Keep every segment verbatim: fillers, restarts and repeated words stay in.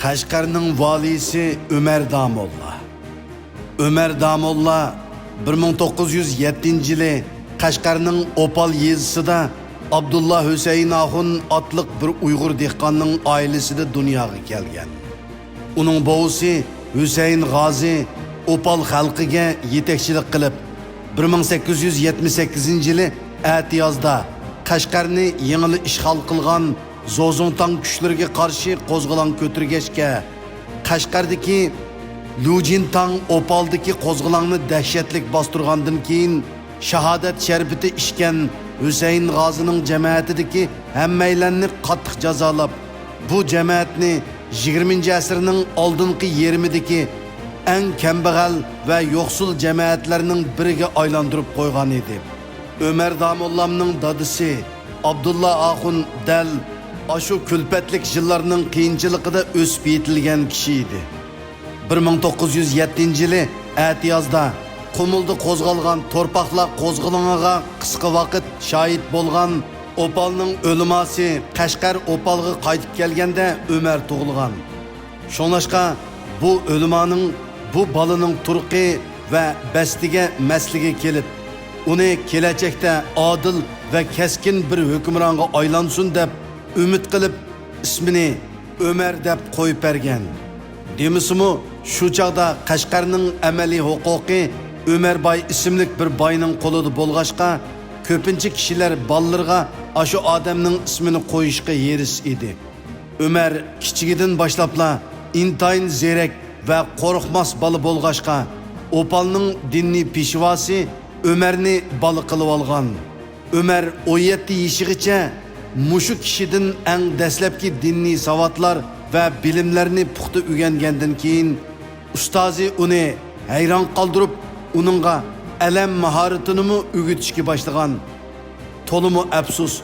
قەشقەرنىڭ ۋالىيسى ئۆمەر داموللا. ئۆمەر داموللا بىر مىڭ توققۇز يۈز يەتتىنچى يىلى قەشقەرنىڭ ئوپال يېزىسىدا ئابدۇللا ھۈسەيىن ئاخۇن ئاتلىق بىر ئۇيغۇر دېھقاننىڭ ئائىلىسىدە دۇنياغا كەلگەن. ئۇنىڭ بوۋىسى ھۈسەيىن غازى ئوپال خەلقىگە يېتەكچىلىك قىلىپ، بىر مىڭ سەككىز يۈز يەتمىش سەككىزىنچى يىلى ئەتىيازدا قەشقەرنى يېڭىلا ئىشغال قىلغان زوزۇڭتاڭ كۈچلىرىگە قارشى قوزغىلاڭ كۆتۈرگەچكە، قەشقەردىكى لۇجىنتاڭ ئوپالدىكى قوزغىلاڭنى دەھشەتلىك باستۇرغاندىن كېيىن، شاھادەت شەربىتى ئىچكەن ھۈسەيىن غازىنىڭ جەمەتىدىكى ھەممەيلەننى قاتتىق جازالاپ، بۇ جەمەتنى يىگىرمىنچى ئەسىرنىڭ ئالدىنقى يېرىمىدىكى ئەڭ كەمبەغەل ۋە يوقسۇل جەمەتلەرنىڭ بىرىگە ئايلاندۇرۇپ قويغان ئىدى. ئۆمەر داموللامنىڭ دادىسى ئابدۇللا ئاخۇن دەل ئاشۇ كۈلپەتلىك يىللارنىڭ قىيىنچىلىقىدا ئۆسۈپ يېتىلگەن كىشى ئىدى. بىر مىڭ توققۇز يۈز يەتتىنچى يىلى ئەتىيازدا قۇمۇلدا قوزغالغان تورپاقلار قوزغىلىڭىغا قىسقا ۋاقىت شاھىت بولغان ئوپالنىڭ ئۆلىماسى قەشقەر ئوپالغا قايتىپ كەلگەندە ئۆمەر تۇغۇلغان. شۇڭلاشقا بۇ ئۆلىمانىڭ، بۇ بالىنىڭ تۇرقى ۋە بەستىگە مەسلىگە كېلىپ، ئۇنى كېلەچەكتە ئادىل ۋە كەسكىن بىر ھۆكۈمرانغا ئايلانسۇن دەپ ئۈمىد قىلىپ، ئىسمىنى ئۆمەر دەپ قويۇپ بەرگەن. دېمىسىمۇ، شۇ چاغدا قەشقەرنىڭ ئەمەلىي ھوقۇقى ئۆمەر باي ئىسىملىك بىر باينىڭ قولىدا بولغاچقا، كۆپىنچە كىشىلەر بالىلىرىغا ئاشۇ ئادەمنىڭ ئىسمىنى قويۇشقا ھېرىس ئىدى. ئۆمەر كىچىكىدىن باشلاپلا ئىنتايىن زېرەك ۋە قورقماس بالا بولغاچقا، ئوپالنىڭ دىنىي پېشۋاسى ئۆمەرنى بالا قىلىۋالغان. ئۆمەر ئون يەتتە يېشىغىچە مۇشۇ كىشىدىن ئەڭ دەسلەپكى دىنىي ساۋاتلار ۋە بىلىملەرنى پۇختا ئۆگەنگەندىن كېيىن، ئۇستازى ئۇنى ھەيران قالدۇرۇپ، ئۇنىڭغا ئەلەم ماھارىتىنىمۇ ئۆگىتىشكە باشلىغان. تولىمۇ ئەپسۇس،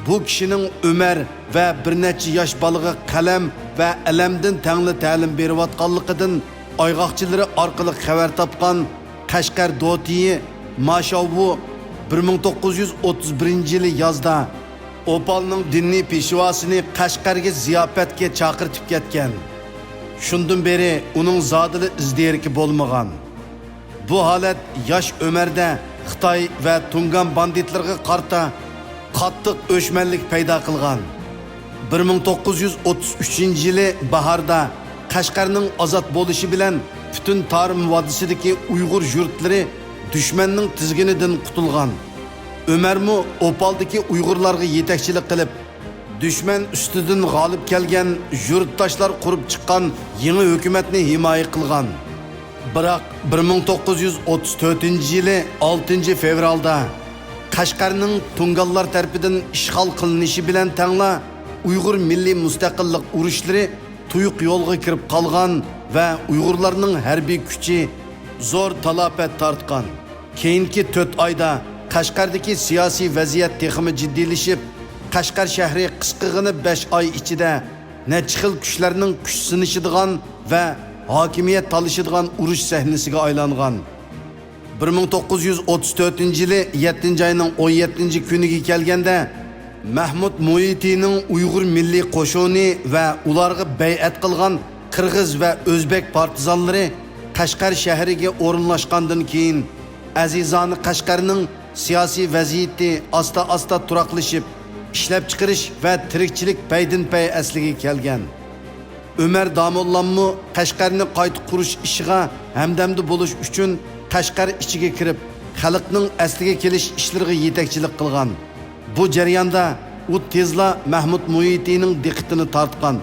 بۇ كىشىنىڭ ئۆمەر ۋە بىر نەچچە ياش بالىغا قەلەم ۋە ئەلەمدىن تەڭلا تەلىم بېرىۋاتقانلىقىدىن ئايغاقچىلىرى ئارقىلىق خەۋەر تاپقان قەشقەر دوتيى ماشاۋۋۇ بىر مىڭ توققۇز يۈز ئوتتۇز بىرىنچى يىلى يازدا ئوپالنىڭ دىنىي پېشۋاسىنى قەشقەرگە زىياپەتكە چاقىرتىپ كەتكەن. شۇندىن بېرى ئۇنىڭ زادىلا ئىز-دېرىكى بولمىغان. بۇ ھالەت ياش ئۆمەردە خىتاي ۋە تۇڭگان باندىتلىرىغا قارىتا قاتتىق ئۆچمەنلىك پەيدا قىلغان. بىر مىڭ توققۇز يۈز ئوتتۇز ئۈچىنچى يىلى باھاردا قەشقەرنىڭ ئازاد بولۇشى بىلەن پۈتۈن تارىم ۋادىسىدىكى ئۇيغۇر يۇرتلىرى دۈشمەننىڭ تىزگىنىدىن قۇتۇلغان. ئۆمەرمۇ ئوپالدىكى ئۇيغۇرلارغا يېتەكچىلىك قىلىپ، دۈشمەن ئۈستىدىن غالىب كەلگەن يۇرتداشلار قۇرۇپ چىققان يېڭى ھۆكۈمەتنى ھىمايە قىلغان. بىراق، بىر مىڭ توققۇز يۈز ئوتتۇز تۆتىنچى يىلى ئالتىنچى فېۋرالدا قەشقەرنىڭ تۇڭگانلار تەرىپىدىن ئىشغال قىلىنىشى بىلەن تەڭلا ئۇيغۇر مىللىي مۇستەقىللىق ئۇرۇشلىرى تۇيۇق يولغا كىرىپ قالغان ۋە ئۇيغۇرلارنىڭ ھەربىي كۈچى زور تالاپەت تارتقان. كېيىنكى تۆت ئايدا قەشقەردىكى سىياسىي ۋەزىيەت تېخىمۇ جىددىيلىشىپ، قەشقەر شەھىرى قىسقىغىنە بەش ئاي ئىچىدە نەچچە خىل كۈچلەرنىڭ كۈچ سىنىشىدىغان ۋە ھاكىمىيەت تالىشىدىغان ئۇرۇش سەھنىسىگە ئايلانغان. بىر مىڭ توققۇز يۈز ئوتتۇز تۆتىنچى يىلى يەتتىنچى ئاينىڭ ئون يەتتىنچى كۈنىگە كەلگەندە، مەھمۇد مۇھىتىنىڭ ئۇيغۇر مىللىي قوشۇنى ۋە ئۇلارغا بەيئەت قىلغان قىرغىز ۋە ئۆزبەك پارتىزانلىرى قەشقەر شەھىرىگە ئورۇنلاشقاندىن كېيىن، ئەزىزانە قەشقەرنىڭ سىياسىي ۋەزىيىتى ئاستا-ئاستا تۇراقلىشىپ، ئىشلەپچىقىرىش ۋە تىرىكچىلىك پەيدىنپەي ئەسلىگە كەلگەن. ئۆمەر داموللاممۇ قەشقەرنى قايتا قۇرۇش ئىشىغا ھەمدەمدە بولۇش ئۈچۈن قەشقەر ئىچىگە كىرىپ، خەلقنىڭ ئەسلىگە كېلىش ئىشلىرىغا يېتەكچىلىك قىلغان. بۇ جەرياندا ئۇ تېزلا مەھمۇد مۇھىتىنىڭ دىققىتىنى تارتقان.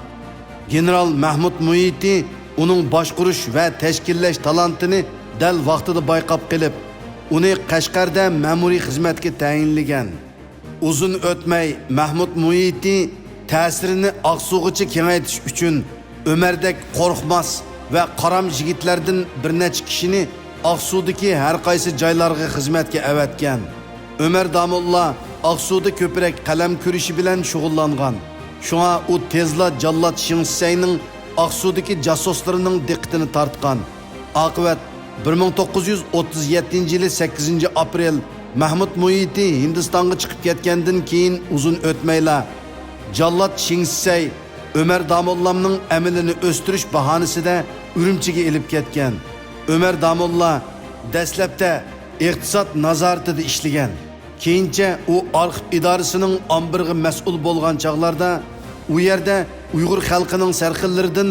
گېنېرال مەھمۇد مۇھىتى ئۇنىڭ باشقۇرۇش ۋە تەشكىللەش تالانتىنى دەل ۋاقتىدا بايقاپ قېلىپ، ئۇنى قەشقەردە مەمۇرىي خىزمەتكە تەيىنلىگەن. ئۇزۇن ئۆتمەي، مەھمۇد مۇھىتى تەسىرىنى ئاقسۇغىچە كېڭەيتىش ئۈچۈن، ئۆمەردەك قورقماس ۋە قارام يىگىتلەردىن بىر نەچچە كىشىنى ئاقسۇدىكى ھەر قايسى جايلارغا خىزمەتكە ئەۋەتكەن. ئۆمەر داموللا ئاقسۇدا كۆپرەك قەلەم كۈرىشى بىلەن شۇغۇللانغان. شۇڭا ئۇ تېزلا جاللات شېڭ شىسەينىڭ ئاقسۇدىكى جاسۇسلىرىنىڭ دىققىتىنى تارتقان. ئاقىۋەت، بىر مىڭ توققۇز يۈز ئوتتۇز يەتتىنچى يىلى سەككىزىنچى ئاپرېل مەھمۇد مۇھىتى ھىندىستانغا چىقىپ كەتكەندىن كېيىن ئۇزۇن ئۆتمەيلا، جاللات شېڭ شىسەي ئۆمەر داموللامنىڭ ئەمىلىنى ئۆستۈرۈش باھانىسىدە ئۈرۈمچىگە ئېلىپ كەتكەن. ئۆمەر داموللا دەسلەپتە ئىقتىساد نازارىتىدە ئىشلىگەن. كېيىنچە ئۇ ئارخىپ ئىدارىسىنىڭ ئامبىرىغا مەسئۇل بولغان چاغلاردا، ئۇ يەردە ئۇيغۇر خەلقىنىڭ سەرخىللىرىدىن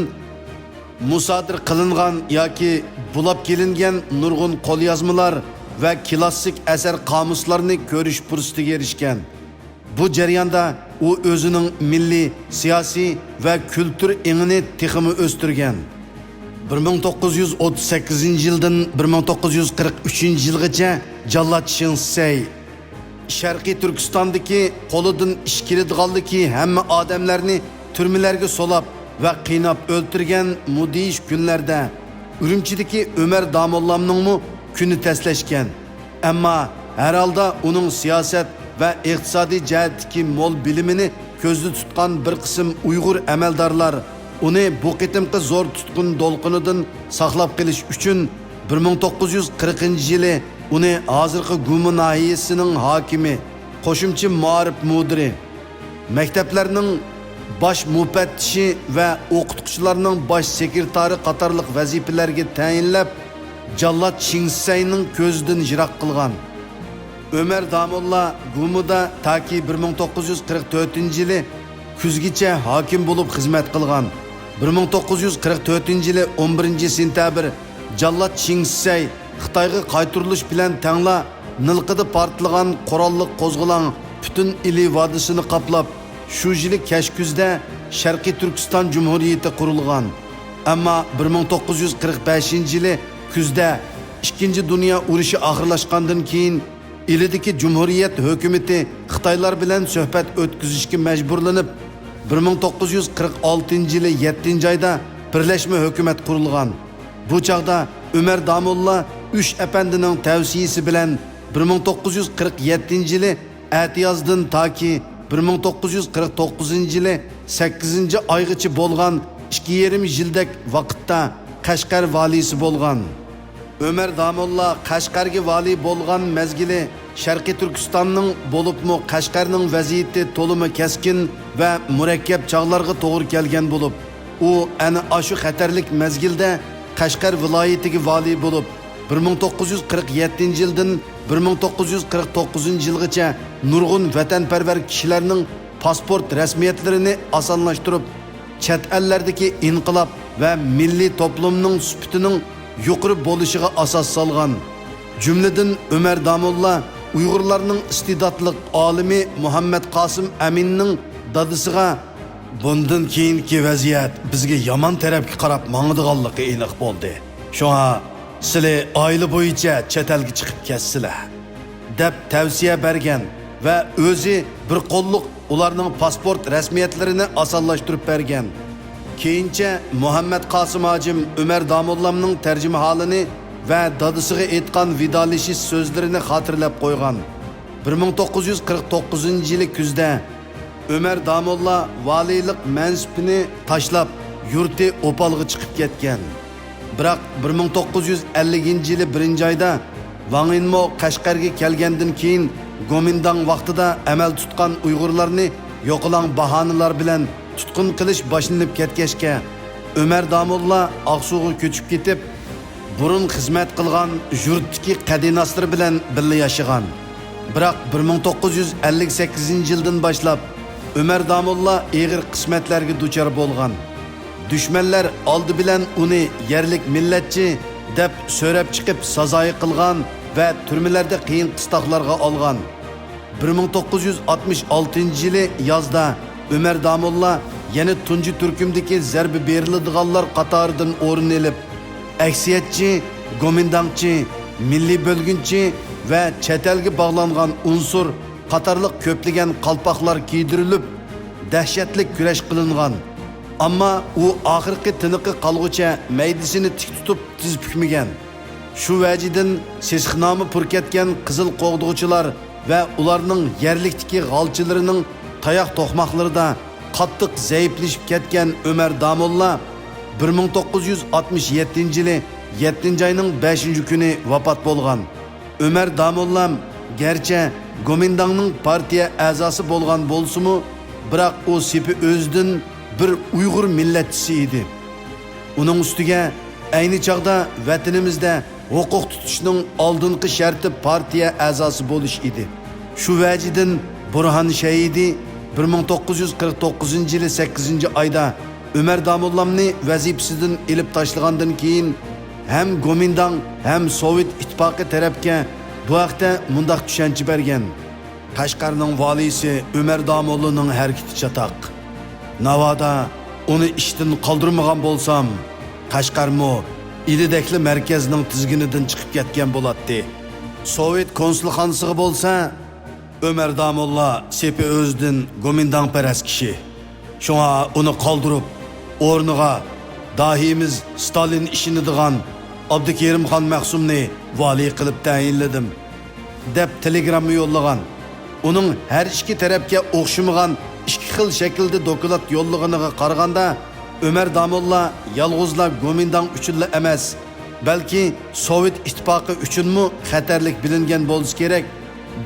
مۇسادىرە قىلىنغان ياكى بۇلاپ كېلىنگەن نۇرغۇن قوليازمىلار ۋە كلاسسىك ئەسەر قامۇسلارنى كۆرۈش پۇرسىتىگە ئېرىشكەن. بۇ جەرياندا ئۇ ئۆزىنىڭ مىللىي، سىياسىي ۋە كۈلتۈر ئېڭىنى تېخىمۇ ئۆستۈرگەن. بىر مىڭ توققۇز يۈز ئوتتۇز سەككىزىنچى يىلدىن بىر مىڭ توققۇز يۈز قىرىق ئۈچىنچى يىلغىچە جاللات شېڭ شىسەي شەرقىي تۈركىستاندىكى قولىدىن ئىش كېلىدىغانلىكى ھەممە ئادەملەرنى تۈرمىلەرگە سولاپ ۋە قىيناپ ئۆلتۈرگەن مۇدھىش كۈنلەردە ئۈرۈمچىدىكى ئۆمەر داموللامنىڭمۇ كۈنى تەسلەشكەن. ئەمما ھەر ھالدا ئۇنىڭ سىياسەت ۋە ئىقتىسادىي جەھەتتىكى مول بىلىمىنى كۆزدە تۇتقان بىر قىسىم ئۇيغۇر ئەمەلدارلار ئۇنى بۇ قېتىمقى زور تۇتقۇن دولقۇنىدىن ساقلاپ قېلىش ئۈچۈن، بىر مىڭ توققۇز يۈز قىرىقىنچى يىلى ئۇنى ھازىرقى گۇمۇ ناھىيەسىنىڭ ھاكىمى، قوشۇمچە مائارىپ مۇدىرى، مەكتەپلەرنىڭ باش مۇپەتتىشى ۋە ئوقۇتقۇچىلارنىڭ باش سېكرېتارى قاتارلىق ۋەزىپىلەرگە تەيىنلەپ، جاللات شېڭ شىسەينىڭ كۆزىدىن يىراق قىلغان. ئۆمەر داموللا گۇمۇدا تاكى بىر مىڭ توققۇز يۈز قىرىق تۆتىنچى يىلى كۈزگىچە ھاكىم بولۇپ خىزمەت قىلغان. بىر مىڭ توققۇز يۈز قىرىق تۆتىنچى يىلى ئون بىرىنچى سېنتەبىر جاللات شېڭ شىسەي خىتايغا قايتۇرۇلۇش بىلەن تەڭلا نىلقىدا پارتلىغان قوراللىق قوزغىلاڭ پۈتۈن ئىلى ۋادىسىنى قاپلاپ، شۇ يىلى كەچ كۈزدە شەرقىي تۈركىستان جۇمھۇرىيىتى قۇرۇلغان. ئەمما بىر مىڭ توققۇز يۈز قىرىق بەشىنچى يىلى كۈزدە ئىككىنچى دۇنيا ئۇرۇشى ئاخىرلاشقاندىن كېيىن، ئىلىدىكى جۇمھۇرىيەت ھۆكۈمىتى خىتايلار بىلەن سۆھبەت ئۆتكۈزۈشكە مەجبۇرلىنىپ، بىر مىڭ توققۇز يۈز قىرىق ئالتىنچى يىلى يەتتىنچى ئايدا بىرلەشمە ھۆكۈمەت قۇرۇلغان. بۇ چاغدا ئۆمەر داموللا ئۈچ ئەپەندىنىڭ تەۋسىيىسى بىلەن بىر مىڭ توققۇز يۈز قىرىق يەتتىنچى يىلى ئەتىيازدىن تاكى بىر مىڭ توققۇز يۈز قىرىق توققۇزىنچى يىلى سەككىزىنچى ئايغىچە بولغان ئىككى يېرىم يىلدەك ۋاقىتتا قەشقەر ۋالىيسى بولغان. ئۆمەر داموللا قەشقەرگە ۋالىي بولغان مەزگىلى شەرقىي تۈركىستاننىڭ، بولۇپمۇ قەشقەرنىڭ ۋەزىيىتى تولىمۇ كەسكىن ۋە مۇرەككەپ چاغلارغا توغرا كەلگەن بولۇپ، ئۇ ئەنە ئاشۇ خەتەرلىك مەزگىلدە قەشقەر ۋىلايىتىگە ۋالىي بولۇپ، بىر مىڭ توققۇز يۈز قىرىق يەتتىنچى يىلدىن بىر مىڭ توققۇز يۈز قىرىق توققۇزىنچى يىلغىچە نۇرغۇن ۋەتەنپەرۋەر كىشىلەرنىڭ پاسپورت رەسمىيەتلىرىنى ئاسانلاشتۇرۇپ، چەت ئەللەردىكى ئىنقىلاب ۋە مىللىي توپلۇمنىڭ سۈپىتىنىڭ يۇقىرى بولۇشىغا ئاساس سالغان. جۈملىدىن ئۆمەر داموللا ئۇيغۇرلارنىڭ ئىستېداتلىق ئالىمى مۇھەممەد قاسىم ئەمىننىڭ دادىسىغا، «بۇندىن كېيىنكى ۋەزىيەت بىزگە يامان تەرەپكە قاراپ ماڭىدىغانلىقى ئېنىق بولدى. شۇڭا سىلى ئائىلە بويىچە چەت ئەلگە چىقىپ كەتسىلە» دەپ تەۋسىيە بەرگەن ۋە ئۆزى بىر قوللۇق ئۇلارنىڭ پاسپورت رەسمىيەتلىرىنى ئاسانلاشتۇرۇپ بەرگەن. كېيىنچە مۇھەممەد قاسىم ھاجىم ئۆمەر داموللامنىڭ تەرجىمىھالىنى ۋە دادىسىغا ئېيتقان ۋىدالىشىش سۆزلىرىنى خاتىرىلەپ قويغان. بىر مىڭ توققۇز يۈز قىرىق توققۇزىنچى يىلى كۈزدە ئۆمەر داموللا ۋالىيلىق مەنسىپىنى تاشلاپ، يۇرتى ئوپالغا چىقىپ كەتكەن. بىراق، بىر مىڭ توققۇز يۈز ئەللىكىنچى يىلى بىرىنچى ئايدا ۋاڭ ئىنمو قەشقەرگە كەلگەندىن كېيىن، گومىنداڭ ۋاقتىدا ئەمەل تۇتقان ئۇيغۇرلارنى يوقىلاڭ باھانىلار بىلەن تۇتقۇن قىلىش باشلىنىپ كەتكەچكە، ئۆمەر داموللا ئاقسۇغا كۆچۈپ كېتىپ، بۇرۇن خىزمەت قىلغان يۇرتتىكى قەدىناسلىرى بىلەن بىللە ياشىغان. بىراق، بىر مىڭ توققۇز يۈز ئەللىك سەككىزىنچى يىلدىن باشلاپ ئۆمەر داموللا ئېغىر قىسمەتلەرگە دۇچار بولغان. دۈشمەنلەر ئالدى بىلەن ئۇنى يەرلىك مىللەتچى دەپ سۆرەپ چىقىپ سازايى قىلغان ۋە تۈرمىلەردە قىيىن قىستاقلارغا ئالغان. بىر مىڭ توققۇز يۈز ئاتمىش ئالتىنچى يىلى يازدا ئۆمەر داموللا يەنە تۇنجى تۈركۈمدىكى زەربە بېرىلىدىغانلار قاتارىدىن ئورۇن ئېلىپ، ئەكسىيەتچى، گومىنداڭچى، مىللىي بۆلگۈنچى ۋە چەت ئەلگە باغلانغان ئۇنسۇر قاتارلىق كۆپلىگەن قالپاقلار كىيدۈرۈلۈپ، دەھشەتلىك كۈرەش قىلىنغان. ئەمما ئۇ ئاخىرقى تىنىقى قالغۇچە مەيدىسىنى تىك تۇتۇپ تىز پۈكمىگەن. شۇ ۋەجىدىن سېسىقنامە پۈركەتكەن قىزىل قوغدىغۇچىلار ۋە ئۇلارنىڭ يەرلىكتىكى غالچىلىرىنىڭ تاياق توقماقلىرىدا قاتتىق زەئىپلىشىپ كەتكەن ئۆمەر داموللا بىر مىڭ توققۇز يۈز ئاتمىش يەتتىنچى يىلى يەتتىنچى ئاينىڭ بەشىنچى كۈنى ۋاپات بولغان. ئۆمەر داموللام گەرچە گومىنداڭنىڭ پارتىيە ئەزاسى بولغان بولسىمۇ، بىراق ئۇ سېپى ئۆزىدىن بىر ئۇيغۇر مىللەتچىسى ئىدى. ئۇنىڭ ئۈستىگە ئەينى چاغدا ۋەتىنىمىزدە ھوقۇق تۇتۇشنىڭ ئالدىنقى شەرتى پارتىيە ئەزاسى بولۇش ئىدى. شۇ ۋەجىدىن بۇرھان شەھىدى بىر مىڭ توققۇز يۈز قىرىق توققۇزىنچى يىلى سەككىزىنچى ئايدا ئۆمەر داموللامنى ۋەزىپىسىدىن ئېلىپ تاشلىغاندىن كېيىن، ھەم گومىنداڭ، ھەم سوۋېت ئىتتىپاقى تەرەپكە بۇ ھەقتە مۇنداق چۈشەنچە بەرگەن: قەشقەرنىڭ ۋالىيسى ئۆمەر داموللىنىڭ ھەرىكىتى چاتاق. ناۋادا ئۇنى ئىشتىن قالدۇرمىغان بولسام، قەشقەرمۇ ئىلىدەكلا مەركەزنىڭ تىزگىنىدىن چىقىپ كەتكەن بولاتتى. سوۋېت كونسۇلخانىسىغا بولسا، ئۆمەر داموللا سېپى ئۆزىدىن گومىنداڭپەرەس كىشى. شۇڭا ئۇنى قالدۇرۇپ، ئورنىغا داھىيىمىز ستالىن ئىشىنىدىغان ئابدۇكېرىمخان مەخسۇمنى ۋالىي قىلىپ تەيىنلىدىم، دەپ تېلېگرامما يوللىغان. ئۇنىڭ ھەر ئىككى تەرەپكە ئوخشىمىغان ئىككى خىل شەكىلدە دوكلات يوللىغىنىغا قارىغاندا، ئۆمەر داموللا يالغۇزلا گومىنداڭ ئۈچۈنلا ئەمەس، بەلكى سوۋېت ئىتتىپاقى ئۈچۈنمۇ خەتەرلىك بىلىنگەن بولسا كېرەك.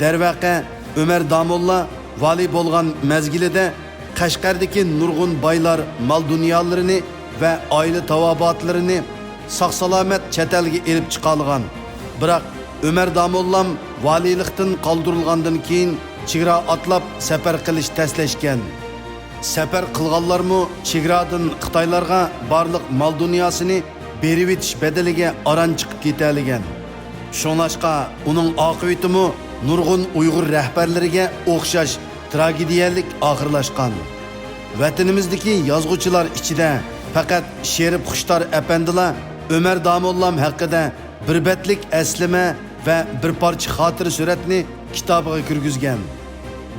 دەرۋەقە، ئۆمەر داموللا ۋالىي بولغان مەزگىلىدە قەشقەردىكى نۇرغۇن بايلار مال-دۇنيالىرىنى ۋە ئائىلە تاۋابىئاتلىرىنى ساق-سالامەت چەت ئەلگە ئېلىپ چىقالىغان. بىراق، ئۆمەر داموللام ۋالىيلىقتىن قالدۇرۇلغاندىن كېيىن، چېگرا ئاتلاپ سەپەر قىلىش تەسلەشكەن. سەپەر قىلغانلارمۇ چېگرادىن خىتايلارغا بارلىق مال-دۇنياسىنى بېرىۋېتىش بەدىلىگە ئاران چىقىپ كېتەلىگەن. شۇڭلاشقا، ئۇنىڭ ئاقىۋىتىمۇ نۇرغۇن ئۇيغۇر رەھبەرلىرىگە ئوخشاش تراگېدىيەلىك ئاخىرلاشقان. ۋەتىنىمىزدىكى يازغۇچىلار ئىچىدە پەقەت شېرىپ خۇشتار ئەپەندىلا ئۆمەر داموللام ھەققىدە بىر بەتلىك ئەسلىمە ۋە بىر پارچە خاتىرە سۈرەتنى كىتابىغا كىرگۈزگەن.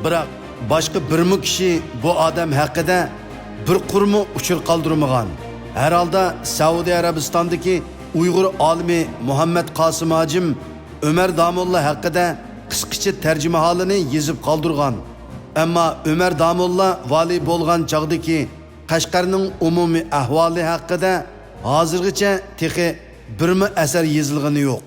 بىراق، باشقا بىرمۇ كىشى بۇ ئادەم ھەققىدە بىر قۇرمۇ ئۇچۇر قالدۇرمىغان. ھەر ھالدا، سەئۇدى ئەرەبىستاندىكى ئۇيغۇر ئالىمى مۇھەممەد قاسىم ھاجىم ئۆمەر داموللا ھەققىدە قىسقىچە تەرجىمىھالىنى يېزىپ قالدۇرغان. ئەمما ئۆمەر داموللا ۋالىي بولغان چاغدىكى قەشقەرنىڭ ئومۇمىي ئەھۋالى ھەققىدە ھازىرغىچە تېخى بىرمۇ ئەسەر يېزىلغىنى يوق.